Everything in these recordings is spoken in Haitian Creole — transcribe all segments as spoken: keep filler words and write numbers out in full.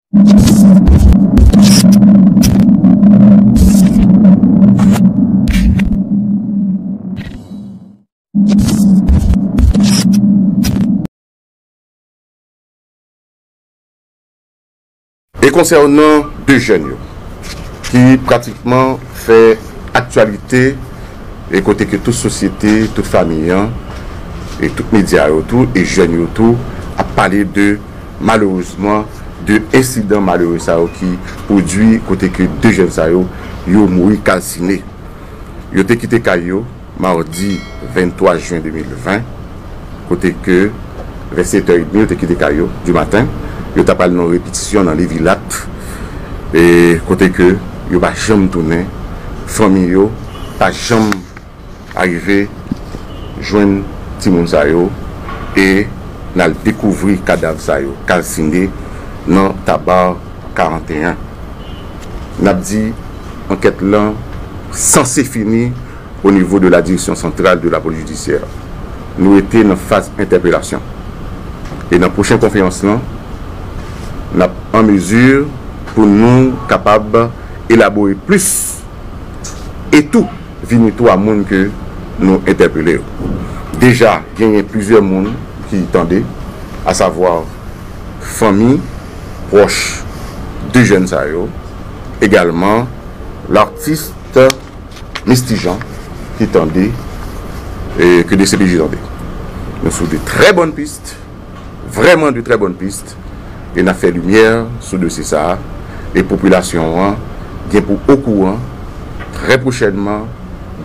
E konsènan de jèn yo, ki pratikman fè aktyalite, e kote ke tout sosyete, tout fanmi an, e tout medya yo tou, e jèn yo tou, ap pale de, malerezman, de ensidan malere sa yo ki pwodui kote ke de jèn sa yo, yo mouri kalsine. Yo te kite kay yo, madi venntwa jen de mil ven, kote ke vè sèt è edmi yo te kite kay yo di maten, yo ta pral nan repetisyon nan Levilat, e kote ke yo pa janm tounen, fanmi yo pa janm arive jwenn timoun sa yo, e n al dekouvri kadav sa yo kalsine nan Tabar karanteyen. N ap di, ankèt lan sanse fini o nivo de la Direction Centrale de la Police Judiciaire. Nou rete nan faz entèpelasyon. E nan pwochen konferans lan, n ap an mezi pou nou kapab elabore plis e tou vini tou a moun ke nou entèpele yo. Deja, genyen plizyè moun ki tande, asavwa fanmi, pwòch de jèn sa yo, egalman, latis Miss Tijan ki tande, e ke D C P J tande. Nou sou de trè bòn pis, vrèman de trè bòn pis, e n ap fè limyè sou dosye sa a, e popilasyon an gen pou okouran trè pwochènman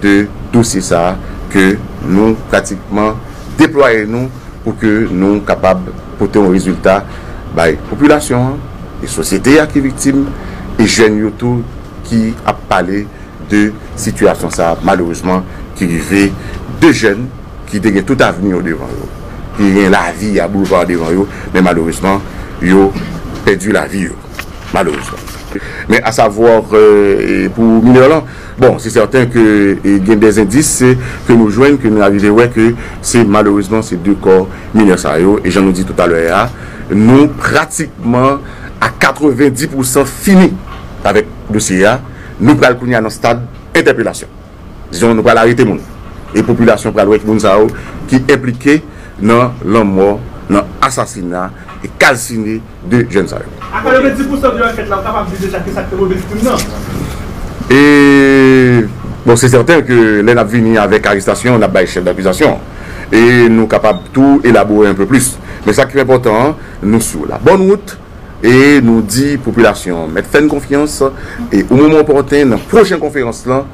de dosye sa a, ke nou pratikman deplwaye nou pou ke nou kapab pote yon rezilta bay popilasyon an, e sosyete a ki viktim, e jèn yo tou ki ap pale de sitiyasyon sa a, malerezman, ki rive de jèn ki te gen tout avni yo devan yo, ki gen lavi a boulva devan yo, men malerezman, yo pèdi lavi yo, malerezman. Men asavwa, e, pou minè lan, bon, se sèten ke, e, gen de endis, e, ke nou jwenn, ke nou arive wè ke se malerezman se de kò minè sa yo, e jan nou di toutalè a, nou pratikman a katrevenndis pousan fini avèk dosye a. Nou pral kounye a nan stad entèpelasyon. Dizon, nou pral arete moun. E popilasyon pral wè moun sa yo ki enplike nan lanmò, nan asasina e kalsine de jèn sa yo. A katrevenndis pousan de ankèt la, ou kapab di deja kisa k te move krim nan? E, bon, se sèten ke lè n ap vini avèk arestasyon, n ap bay chèf dakizasyon. E nou kapab tou elabore un peu plus. Men sa ki enpòtan an, nou sou la bòn wout, e nou di popilasyon an mèt fè n konfyans, e o moman opòten, nan pwochen konferans lan,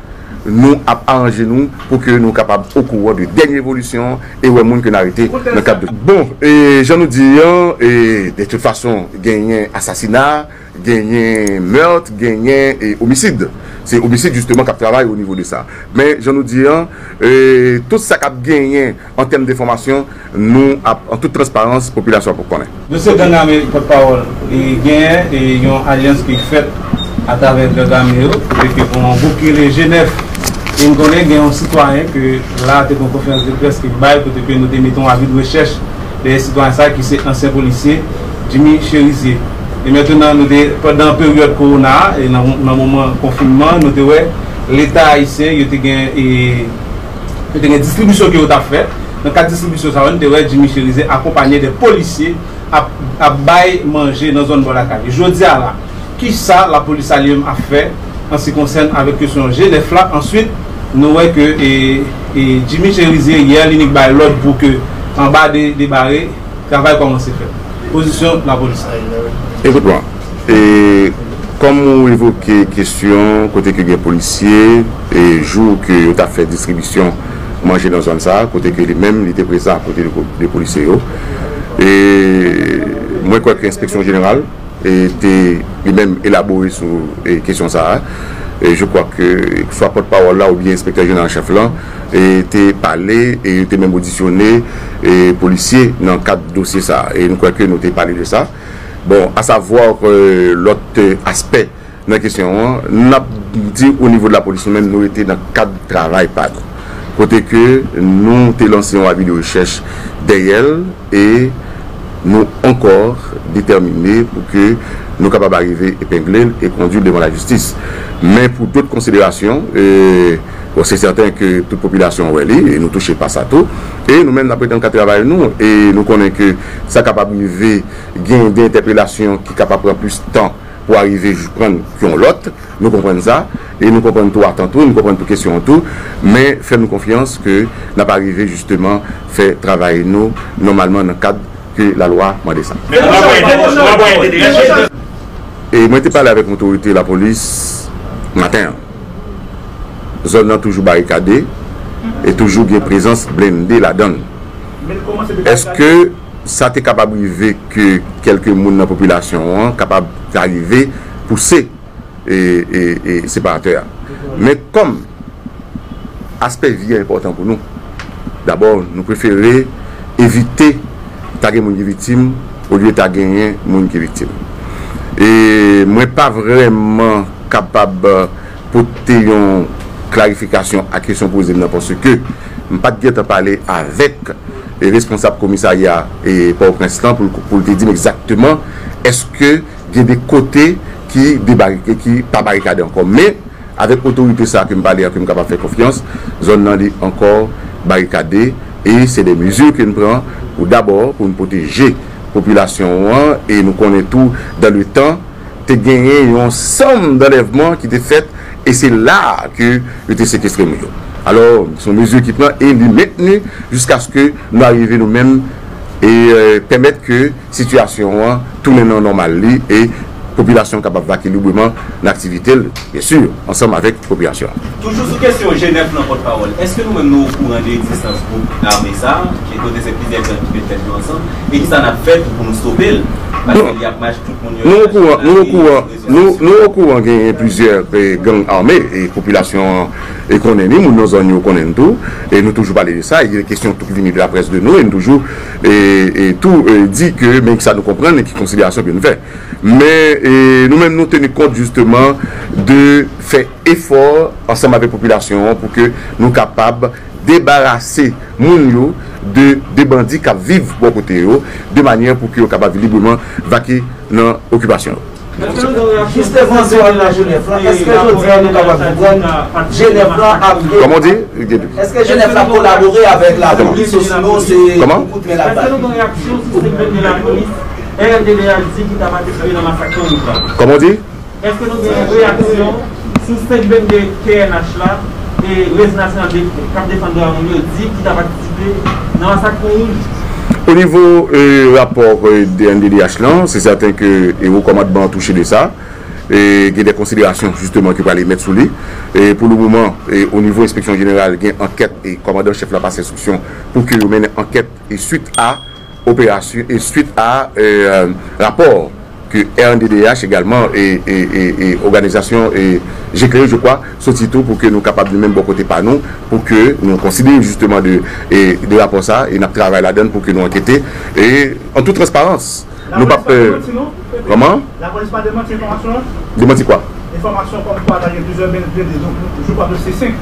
nou ap aranje nou pou ke nou kapab okouran de dènye evolisyon e wè moun ke n arete nan kad de. Bon, e jan nou di an, e de tout fason, genyen asasina, genyen mèt, genyen, e, omisid. Se omisid, jisteman, k ap travay o nivo de sa. Men, jan nou di an, e, tout sa k ap genyen an tèm enfòmasyon, nou ap, an tout transparans, popilasyon ap konnen. Dosye gang ame pòtpawòl, e, genyen, e, yon alyans ki fèt atravè gang ame yo, kote ke yon gwoup ki rele G nèf, e n konnen gen yon sitwayen ke la te gen yon konferans de près ke bay, kote ke nou te mete yon avi de rechèch dèyè sitwayen sa ki se ansyen polisye Jimmy Chérizier. E mentnan, nou te, pandan peryòd kowona a, e nan, nan moman konfinman, nou te wè Leta ayisyen, yo te gen, e, yo te gen distribisyon ke yo t ap fè. Nan kad distribisyon sa yo, nou te wè Jimmy Chérizier akonpanye de polisye ap, ap bay manje nan zòn bò lakay yo. Jodi a la, kisa lapolis a li menm ap fè an se ki konsène avèk kesyon G nèf la? Answit, nou wè ke, e, e, Jimmy Chérizier, yè, li nik bay lòd pou ke, anba de, de bare, travay kòmanse fèt. Pozisyon lapolis la. Ekout mwen, e, kòm ou evoke kesyon kote ke gen polisye, e jou ke yo t ap fè distribisyon manje nan zòn sa a, kote ke li menm, li te prezan akote de, de polisye yo. E mwen kwè ke enspeksyon jeneral, e, te li menm elabore sou, e, kesyon sa a. E je kwè ke swa pòtpawòl la oubyen enspektè jeneral an chèf lan, e, te pale, e, te menm odisyone, e, polisye nan kad dosye sa a. E nou kwè ke nou te pale de sa. Bon, asavwa, e, lòt, e, aspè nan kesyon an, n ap di o nivo de lapolis, nou menm, nou rete nan kad travay pa nou. Kote ke nou te lanse yon avi de rechèch dèyè l, e nou ankò detèmine pou ke nou kapab arive epengle l e kondui l devan lajistis. Men pou dòt konsiderasyon, e, bon, se sèten ke tout popilasyon an wè li, e nou touche pa sa tou, e nou menm n ap ret nan kad travay nou, e nou konnen ke sa kapab rive gen de entèpelasyon ki kapab pran plis tan pou arive jou- pran yon lòt, nou konprann sa, e nou konprann tou atant ou, nou konprann tou kesyon an tou, men fè nou konfyans ke n ap arive jisteman fè travay nou nòmalman nan kad ke lalwa mande sa. E mwen te pale avèk otorite lapolis maten an. Zòn nan toujou barikade e toujou gen prezans blende ladan l. Èske sa te kapab rive ke kèlke moun nan popilasyon an kapab ta rive pouse e, e, e separatè a? Men kòm aspè vi a enpòtan pou nou, dabò, nou prefere evite ta gen moun ki viktim olye ta genyen moun ki viktim. E mwen pa vrèman kapab pote yon klarifikasyon a kesyon poze m nan, paske m pa t gentan pale avèk e, responsab komisarya e, Pòtoprens lan pou, l- pou l te di m egzakteman èske gen de kote ki debarike, ki pa barikade ankò. Men, avèk otorite sa a ke m pale a, ke m kapab fè konfyans, zòn nan li ankò barikade e se de mezi ke n pran pou dabò pou n pwoteje popilasyon an e nou konnen tou, dan le tan, te genyen yon sanm danlèvman ki te fèt e se la a ke yo te sekestre moun yo. Alò, se yon mezi ki pran e li mentni jiskaske nou arive nou menm e e, pèmèt ke sitiyasyon an tounen nan nòmal li e popilasyon an kapab vake libreman nan aktivite l, byen si, ansanm avèk popilasyon an. Toujou sou kesyon G nèf lan, pòtpawòl, èske nou menm nou okouran de egzistans gwoup ame sa a, ki kote se plizyè gang ki met tèt yo ansanm, e kisa n ap fè pou, pou nou stope l? Paske li ap mache, tout moun yo nou okouran, nou okouran, nou, nou okouran genyen plizyè e, gang ame e popilasyon an e konnen li, moun nan zòn yo konnen l tou, e nou toujou pale de sa, e gen kesyon tou ki vini de laprès de nou, e nou toujou e, e tou e, di ke men sa nou konprann e ki konsiderasyon ke nou fè. Men e, nou menm nou teni kont jisteman de fè efò ansanm avèk popilasyon an pou ke nou kapab debarase moun yo de, de bandi k ap viv bò kote yo, de manyè pou ke yo kapab libreman vake nan okipasyon yo. Jisteman, sou afè G nèf lan, èske jodi a nou kapab konprann G nèf lan ap... Kòman w di? Èske G nèf la kolabore avèk lapolis osinon se pou kout men l ap bay? Èske nou gen reyaksyon sou senk venn de lapolis R N D D H di ki ta patisipe nan masak Kanwout la? Kòman w di? Èske nou gen reyaksyon sou senk venn de K N H la e Rezi Nasyonal de, k ap defann dwa moun yo di ki ta patisipe nan masak Pon Wouj? O nivo e, rapò e, de R N D D H lan, se sèten ke e, wo kòmandman an touche de sa. E, gen de konsiderasyon jisteman ki pral emèt sou li. E, pou le moman, e, o nivo enspeksyon jeneral, gen ankèt e kòmandan chèf la pase enstriksyon pou ke yo mennen ankèt e swit a operasyon e swit a e, rapò ke R N D D H egalman e, e, e, e òganizasyon e G K E, je kwa, soti tou pou ke nou kapab nou menm bò kote pa nou, pou ke nou konsidere jisteman de, e, de rapò sa, e n ap travay ladan l pou ke nou ankete e an tout transparans. Nou p ap pè. Kòman? Lapolis pa demanti enfòmasyon an? Demanti kwa? Enfòmasyon kòmkwa ta gen plizyè blende, je crois que c'est cinq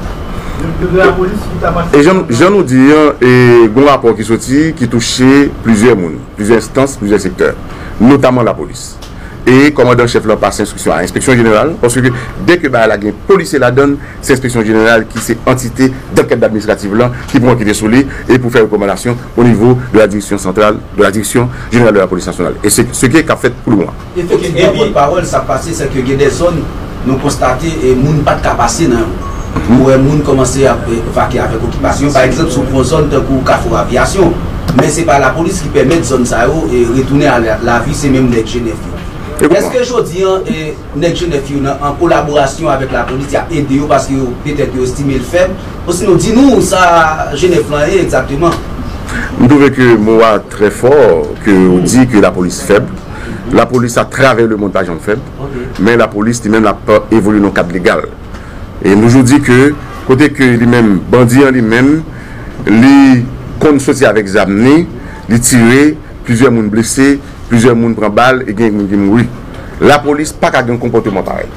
de, de, de lapolis ki ta patisipe. E jan, jan nou di an, e, gen yon rapò ki soti ki touche plizyè moun, plizyè enstans, plizyè sektè, notaman lapolis. E kòmandan chèf lan pase enstriksyon a enspeksyon jeneral, paske dèke bagay la gen polisye ladan l, se enspeksyon jeneral ki se antite dankèt administrativ lan ki pou ankete sou li e pou fè rekòmandasyon o nivo de la direction centrale, de la direction générale de la police nationale. E se, se ki k ap fèt pou le moman. Efektivman, pòtpawòl, sa k pase, se ke gen de zòn, nou konstate, e moun pa t ka pase nan yo. Ou wè moun kòmanse ap, e, vake avèk okipasyon. Pa egzanp, si w pran zòn tankou Kafou Aviyasyon, men se pa lapolis ki pèmèt zòn sa yo, e, retounen a la, lavi, se menm nèg G nèf yo. Èske jodi an, e, nèg G nèf yo nan, an kolaborasyon avèk lapolis, y ap ede yo paske yo, petèt, yo estime l fèb? Osinon, di nou sa G nèf lan ye egzakteman. M twouve ke mo a trè fò, ke w di ke lapolis fèb. Lapolis atravè lemonn pa janm fèb, men lapolis li menm l ap evolye nan kad legal. E nou toujou di ke kote ke li menm, bandi an li menm, li konn soti avèk zam li, li tire, plizyè moun blese, plizyè moun pran bal e gen moun ki mouri. Lapolis pa ka gen yon konpòteman parèy.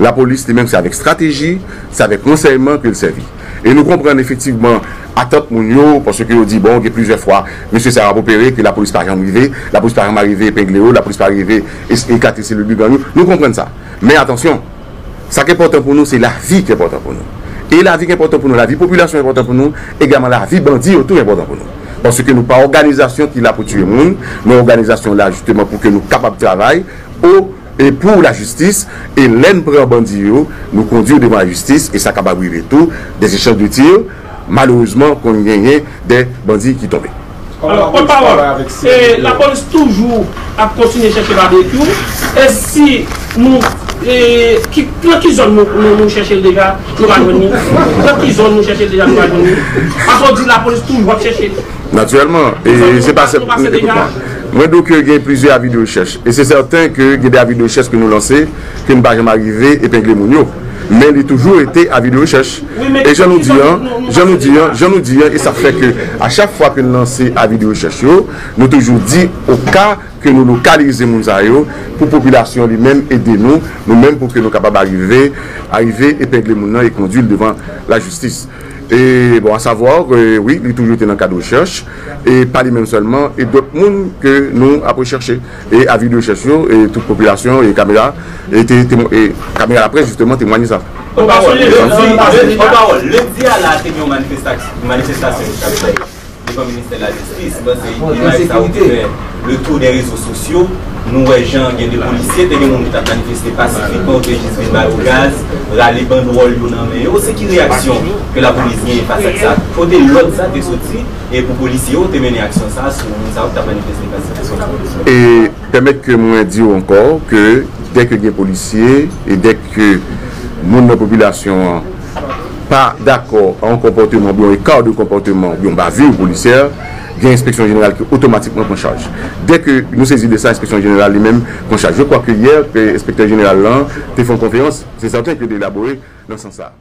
Lapolis li menm se avèk estrateji, se avèk ransèyman ke l sèvi. E nou konprann efektivman atant moun yo, paske yo di, bon, gen plizyè fwa, mesye sa yo ap opere, ke lapolis pa janm rive, lapolis pa janm arive epengle yo, lapolis pa rive es- eklate selil de gang yo. Nou konprann sa. Men atansyon, sa k enpòtan pou nou, se lavi k enpòtan pou nou. E lavi k enpòtan pou nou, lavi popilasyon enpòtan pou nou, egalman lavi bandi yo tou enpòtan pou nou. Paske nou pa òganizasyon ki la pou tiye moun, nou òganizasyon la jisteman pou ke nou kapab travay o e pou lajistis, e lè n pran bandi yo, nou kondui yo devan lajistis, e sa kapab rive tou, des échanges de tirs, malerezman, konn genyen de bandi ki tonbe. Alò, pòtpawòl, e, lapolis toujou ap kontinye chèche Babekyou. E si nou, e, ki, nan ki zòn nou, nou, nou chèche l deja, nou pa jwenn li? Nan ki zòn nou chèche l deja, nou pa jwenn li? Paske w di lapolis toujou ap chèche. Natirèlman, e se pa sèl, ekout mwen. Mwen di w ke gen plizyè avi de rechèch. E se sèten ke gen de avi de rechèch ke nou lanse, ke n pa janm arive epengle moun yo. Men li toujou rete avi de rechèch. E jan nou di an, jan nou di an, jan nou di an, e sa fè ke a chak fwa ke n lanse avi de rechèch yo, nou toujou di, o ka ke nou lokalize moun sa yo, pou popilasyon li menm ede nou, nou menm pou ke nou kapab arive, arive epengle moun nan e kondui l devan lajistis. E bon, asavwa ke, wi, li toujou te nan kad rechèch, e pa li menm sèlman, e dòt moun ke nou ap rechèche. E avi de rechèch yo, e tout popilasyon, e kamera, e te, te, e kamera laprès, jisteman, temwaye sa. Pòtpawòl, lendi, lendi, pòtpawòl, lendi a la, te gen yon manifestas- manifestasyon ki t ap fèt devan ministè lajistis. Bon, se imaj sa yo ki fè le tour des réseaux sociaux. Nou wè jan gen de polisye, te gen moun ki t ap manifeste pasifikman, yo te jis vin ba yo gaz, rale bandwòl yo nan men yo. Se ki reyaksyon ke lapolis genyen fas ak sa? Kote lòd sa te soti, e pou polisye yo te mennen aksyon sa a sou moun sa yo ki t ap manifeste pasifikman? E pèmèt ke mwen di w ankò ke dèke gen polisye e dèke moun nan popilasyon an pa dakò a yon konpòteman oubyen yon eka de konpòteman oubyen yon bavure polisyè, gen enspeksyon jeneral ki otomatikman pran chaj. Dèke nou sezi de sa, enspeksyon jeneral li menm pran chaj. Je crois que hier, ke enspektè jeneral lan te fè yon konferans, se sèten ke l te elabore nan sans sa.